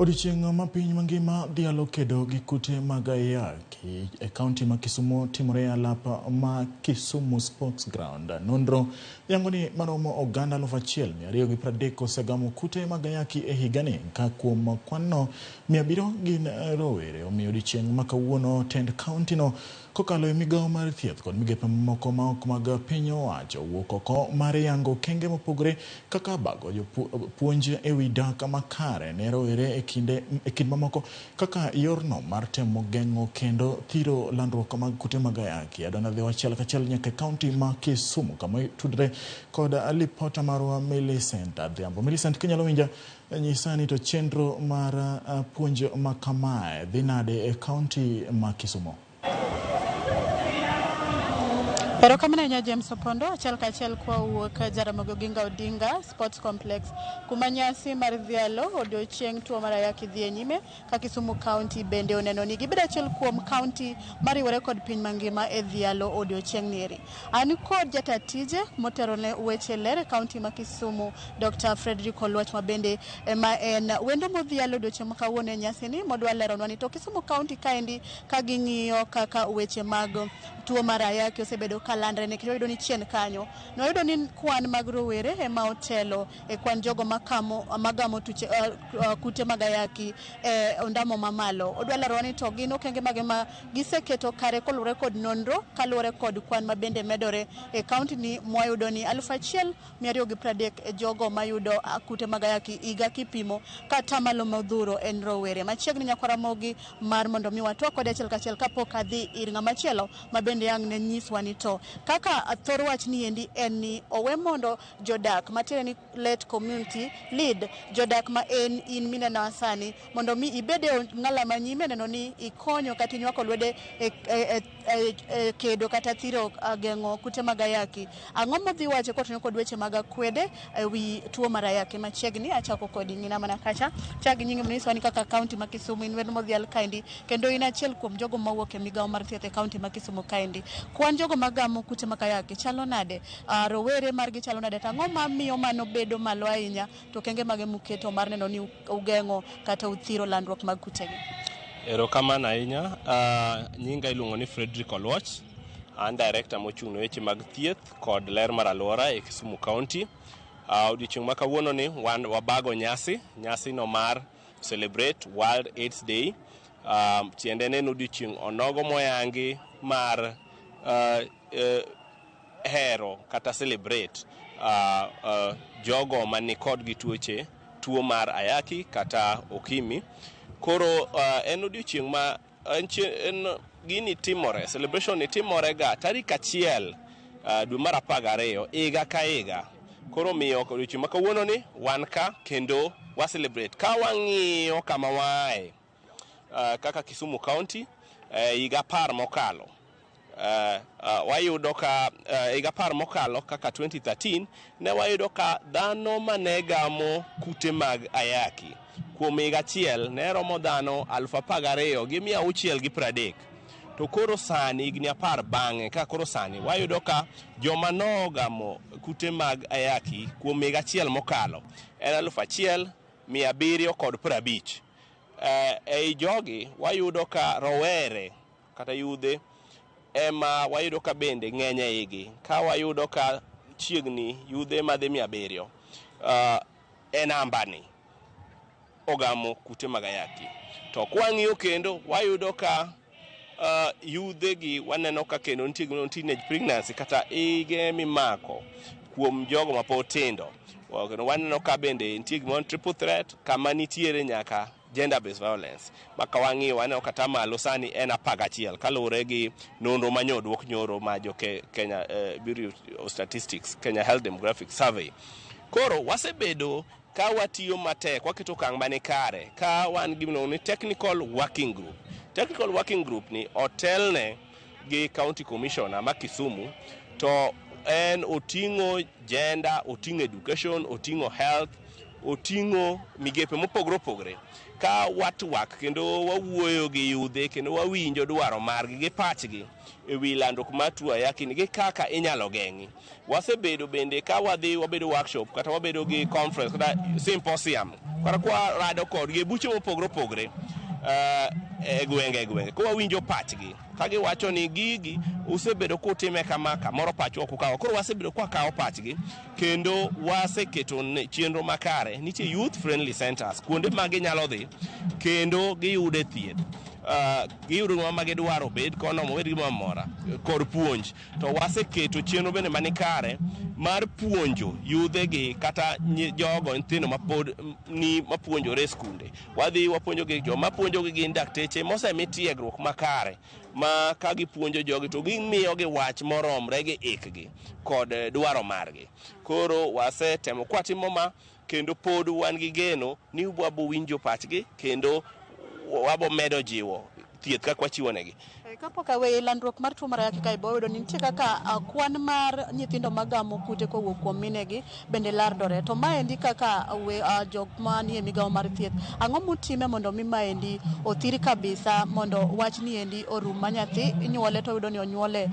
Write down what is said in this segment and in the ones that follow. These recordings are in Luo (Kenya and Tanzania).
Odiochieng' ma piny mangima dhialo kedo gi kute mag ayaki e kaunti ma Kisumu timore e alap ma Kisumu Sports Ground. Nonro yango ni maromo oganda 1230 osegamo kute mag ayaki e higani ka kuom kwan-no 700 gin rowere. Omiyo odiochieng' ma kawuono tend kaunti no kokalo e migawo mar thieth kod migepe mamoko ma ok mag piny owacho wuok oko mar yango okenge mopogore kaka bago puonj e wi dak makare ne rowere e kinde e kind mamoko kaka yorno mar temo geng'o kendo thiro landruok mag kute mag ayaki. Adwa dhi achiel kachiel nyaka e kaunti ma Kisumu kama tudre kod lipota marwa Millicent Adhiambo. Millicent, kinyalo winja, nyisa ni to chenro mar puonj ma kamae dhi nade e kaunti ma Kisumu? Erokamano ahinya James Opondo, achiel kachiel kwawuok Jaramogi Oginga Odinga Sports Complex kuma nyasi mar dhialo odiochieng' tuo mar ayaki dhi e nyime ka Kisumu County bende oneno ni gibedo achiel kuom county mariwore kod piny mangima e dhialo odiochieng' nieri. An kod jata tije motero ne weche ler e county ma Kisumu Dr. Frederick Oluoch ma bende ema en wendo modhialo odiochieng' ma kawuono e nyasi ni modwa leronwa ni to Kisumu County kaendi ka ging'iyo kaka weche mag tuo mar ayaki osebedo ka landre nikech wayudo ni chien kanyo nwayudo ni kwan mag rowere ema otelo e kwan jogo makamo, magamo tuche, kute mag ayaki e ondamo mamalo. Odwa lerowa ni to gin okenge mage ma giseketo kare koluwore kod nonro kaluwore kod kwan ma bende medore e kaunti ni mwayudo ni 1230 e jogo mayudo kute mag ayaki higa kipimo ka atamalo modhuro en rowere. Machiegni nyakwara Ramogi mar mondo mi watwak kode achiel kachiel kapok adhi ir ng'ama chielo ma bende ang' ne nyiswa ni to kaka thor wach ni endi en ni owe mondo jodak matiende ni let community lead jodak ma en in mineno sani mondo mi ibed e ng'ala manyime neno ni ikonyo kata inywako lwedo e kedo kata thiro geng'o kute mag ayaki. Ang'o modhi wacho kotenore kod weche mag akwede e wi tuo mar ayaki? Machiegni achako kodi ng'ina mana kacha. Chak gi nyingi mondo inyiswa ni kaka kaunti ma Kisumu in wendo modhial kaendi kendo in achiel kuom jogo mawuok e migawo mar thieth e kaunti ma Kisumu kaendi. Kwan jogo magamo kute mag ayaki chalo nade? Rowere margi chalo nade? To ang'o mamiyo mano bedo malo ahinya? To okenge mage muketo mar neno ni ugeng'o kata uthiro landruok mag kutegi? Erokamano ahinya. Nyinga iluongo ni Frederick Oluoch. An director mochung' ne weche mag thieth kod ler mar alwora e Kisumu County. Odiochieng' ma kawuono ni wan wabago nyasi, nyasi no mar celebrate World AIDS Day. Tiende ne en odiochieng' onogo moyangi mar hero kata celebrate jogo mani kod gi tuoche tuo mar ayaki kata okimi. Koro en odiochieng' ma en gini timore, celebration ni timore ga tarik 1 dwe mar 12 higa ka higa. Koro miyo odiochieng' ma kawuono ni wan ka kendo wa celebrate ka wang'iyo kama waaye kaka Kisumu County higa 10 mokalo. Wayudo ka higa 10 mokalo kaka 2013 ne wayudo ka dhano mane gamo kute mag ayaki kuom higa achiel ne romo dhano 12,630. To koro sani higni 10 bang'e ka koro sani wayudo ka joma nogamo kute mag ayaki kuom higa achiel mokalo en 1,750. Ei jogi wayudo ka rowere kata yudhe ema wayudo ka bende ng'eny e igi, ka wayudo ka chiegni yudhe madhi 700 e namba ni ogamo kute mag ayaki. To kwang'iyo kendo wayudo ka yudhe gi waneno ka kendo nitie gima teenage pregnancy kata ige mimako kuom jogo mapod tindo. Kendo waneno ka bende nitie gimoro triple threat kama nitiere nyaka gender based violence. Ma ka wang'iyo waneno kata malo sani en 11 kaluwore gi nonro manyo oduok nyoro ma jo Kenya Bureau of Statistics, Kenya Health Demographic Survey. Koro wasebedo ka watiyo matek, waketo okang' mani kare ka wan gi gimiluongo ni Technical Working Group. Technical Working Group ni otelne gi County Commissioner ma Kisumu, to en oting'o gender, oting'o education, oting'o health, Oting'o migepe mopogore opogore ka watwak kendo wawuoyo gi yudhe kendo wawinjo dwaro margi gi pachgi e wi landruok mar tuo ayaki ni gi kaka inyalo geng'i. Wasebedo bende ka wadhi wabedo workshop kata wabedo gi conference kata symposium kata kwarado kodgi e buche mopogore opogore e gwenge e gwenge ka wawinjo pachgi ka giwacho ni gigi usebedo kutime kama kamoro pachwa ok ukawo. Koro wasebedo kwakawo pachgi kendo waseketo chenro makare. Nitie youth friendly centers, kuonde ma ginyalo dhi kendo giyude thieth. Giyudo gima ma gidwaro, obed condom, obed gimoro amora kod puonj. To waseketo chenro bende manikare mar puonjo yudhe gi kata jogo nyithindo mapod ni mapuonjore e skunde. Wadhi wapuonjogi, joma puonjogi gin dakteche mosemi tiegruok makare ma ka gipuonjo jogi to gimiyogi wach moromre gi ikgi kod dwaro margi. Koro wasetemo kwatimo ma kendo pod wan gi geno ni wabo winjo pachgi kendo wabo medo jiwo thieth kaka wachiwo negi. Kapok aweyi, landruok mar tuo mar ayaki kae bo wayudo ni nitie kaka kwan mar nyithindo magamo kute kowuok kuom minegi bende landore. To maendi kaka jok manie migawo mar thieth, ang'o mutime mondo mi maendi othir kabisa mondo wach ni endi orum ma nyathi inyuole to oyudo ni onyuole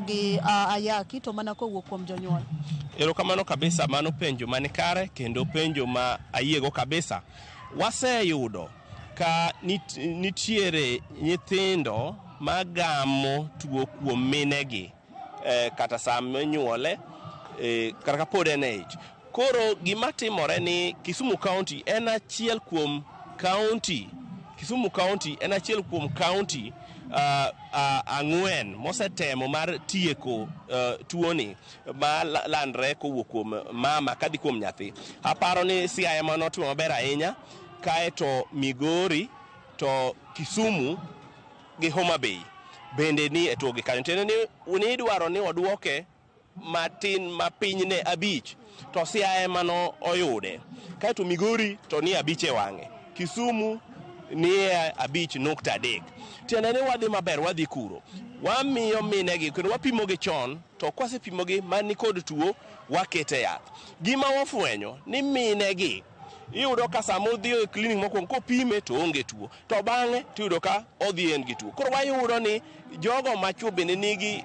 gi ayaki to mana kowuok kuom jonyuol? Erokamano kabisa, mano penjo mani kare kendo penjo ma ayiego kabisa. Waseyudo ka nitiere nyithindo magamo tuo kuom minegi kata sama inyuole kata kapod en e ich. Koro gima timore ni Kisumu County en achiel kuom county, Kisumu County en achiel kuom county 4 mosetemo mar tieko tuoni ma landre kowuok kuom mama kadhi kuom nyathi. Aparo ni Siaya ema notimo maber ahinya, kaeto Migori to Kisumu gi Homa Bay bende ni e tuogi kanyo. Tiende ni idwaro ni oduoke matin mapiny ne 5 to Siaya ema no oyude. Kaeto Migori to ni 5 e wang'e, Kisumu ni e 5.3. Tiende ni wadhi maber, wadhi kuro. Wamiyo minegi kendo wapimogi chon, to kwasepimogi mani kod tuo wakete yath. Gima wafwenyo ni minegi iyudo ka sama odhi e klinik mokwongo kopime to onge tuo, to bang'e to iyudo ka odhi en gi tuo. Koro wayudo ni jogo machuo bende nigi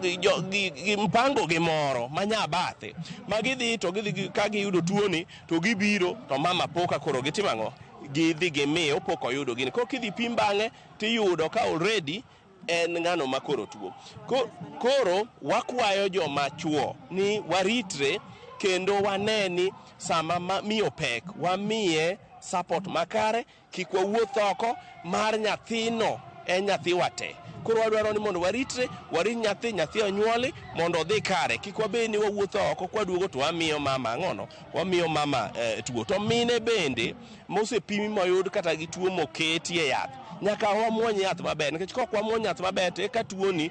gi mpango gi moro manyabathe ma gidhi to gidhi ka giyudo tuoni to gibiro to mama poka koro gitimo ang'o? Gidhi gimiyo pok oyudo gini. Koro kidhi pim bang'e tiyudo ka already en ng'ano ma koro tuo. Koro wakwayo joma chuo ni waritre kendo wane ni sama miyo pek wamiye support makare, kik wawuoth oko mar nyathino en nyathiwa te. Koro wadwaro ni mondo waritre, warit nyathi, nyathi onyuoli mondo odhi kare. Kik wabed ni wawuotho oko kwaduogo to wamiyo mama ang'ono, wamiyo mama tuo. To mine bende mosepimi moyud kata gi tuo moketi e yath, nyaka wamuony yath maber, nikech kok wamuony yath maber to eka tuoni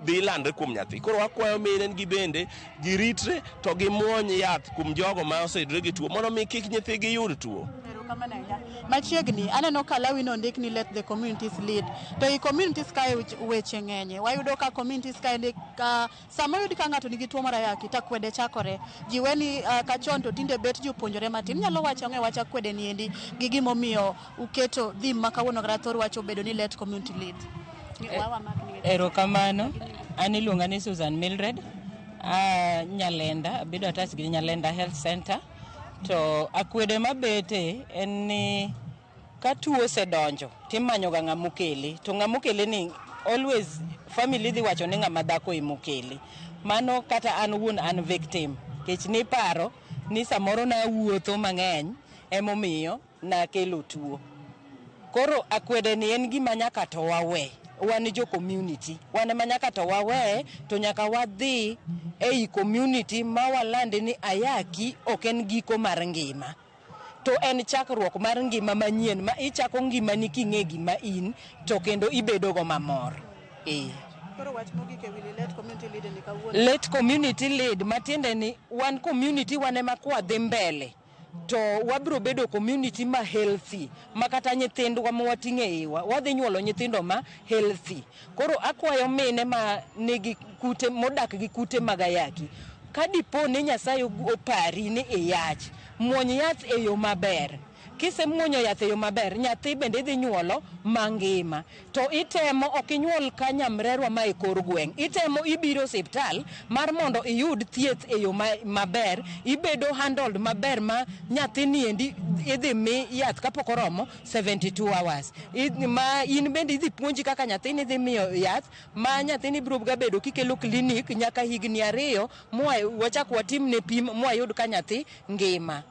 dhi landre kuom nyathi. Koro wakwayo mine gi bende giritre to gimuony yath kuom jogo ma oseyudore gi tuo mondo mi kik nyithigi yud tuo. Machiegni aneno ka lawi no ondik ni let the communities lead, to i communities kae weche ng'enye. Wayudo ka communities kae ni ka sama oyud ka ng'ato nigi tuo mar ayaki to akwede chakore. Ji we ni kachon to tinde bet ji opuonjore matin. Inyalo wacho ang'o e wach akwede ni endi gi gimomiyo uketo theme ma kawuono kata thor wach obedo ni let community lead? Erokamano. An iluonga ni Susan Mildred. Nyalenda, abedo attached gi Nyalenda Health Center. To akwede mabete en ni ka tuo osedonjo timanyo ga ng'ama okele, to ng'ama okele ni always family dhi wacho ni ng'ama dhako ema okele. Mano kata an wuon an victim, nikech niparo ni samoro nawuotho mang'eny emomiyo nakelo tuo. Koro akwede ni en gima nyaka to wawe. Wan jo community, wan ema nyaka to wawe, to nyaka wadhi ei community ma walandi ni ayaki ok en giko mar ngima, to en chakruok mar ngima manyien ma ichako ngimani king'e gima in to kendo ibedo go mamor. Koro wach mogik e wi let community lead ni kawuono. Let community lead matiende ni wan community wan ema kwadhi mbele to wabiro bedo community ma healthy, ma kata nyithindwa ma wating'o e iwa wadhi nyuolo nyithindo ma healthy. Koro akwayo mine ma nigi kute modak gi kute mag ayaki, Ka dipo ni Nyasaye opari ni iyach, muony yath e yo maber. Kisemuonyo yath e yo maber, nyathi bende idhi nyuolo mangima. To itemo ok inyuol ka nyamrerwa ma e kor gweng'. Itemo ibiro osiptal mar mondo iyud thieth e yo maber, ibedo handled maber ma nyathini endi idhi mi yath kapok oromo 72 hours. Ma in bende idhi puonji kaka nyathini idhi miyo yath, ma nyathini biro ga bedo kikelo klinik nyaka higni 2 mwa wachak watimne pim mwayud ka nyathi ngima.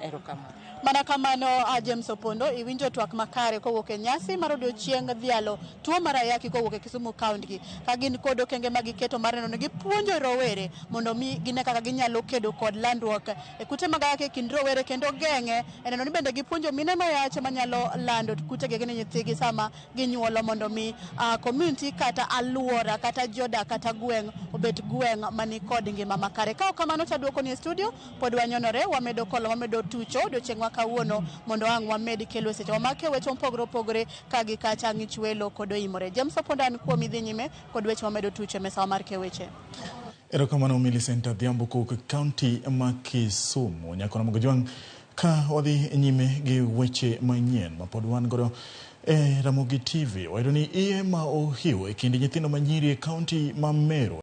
Erokamano. Mana kamano James Opondo, iwinjo twak makare kowuok e nyasi mar odiochieng' dhialo tuo mar ayaki kowuok e Kisumu County, ka gin kod okenge ma giketo mar neno ni gipuonjo rowere mondo mi gine kaka ginyalo kedo kod landruok e kute mag ayaki e kind rowere kendo geng'e e neno ni bende gipuonjo mine mayach manyalo lando kutegi ne nyithigi sama ginyuolo mondo mi community kata aluora kata jodak kata gweng' obet gweng' mani kod ngima makare. Ka ok kamano to aduoko ni e studio, pod wanyonore, wamedo kolo, wamedo tucho odiochieng' ma kawuono mondo ang' wamed kelo e seche wamake weche mopogore opogore ka gi kacha ng'ich welo kod oimore. James Opondo an kuom idhi nyime kod weche wamedo tucho e mesawa mar keweche. Erokamano Millicent Adhiambo kowuok e kaunti ma Kisumu. Nyakona Mogojwang' ka wadhi nyime gi weche manyien ma pod wan godo e Ramogi TV. Wayudo ni iye ma ohiwo e kind nyithindo manyiri e kaunti ma Meru.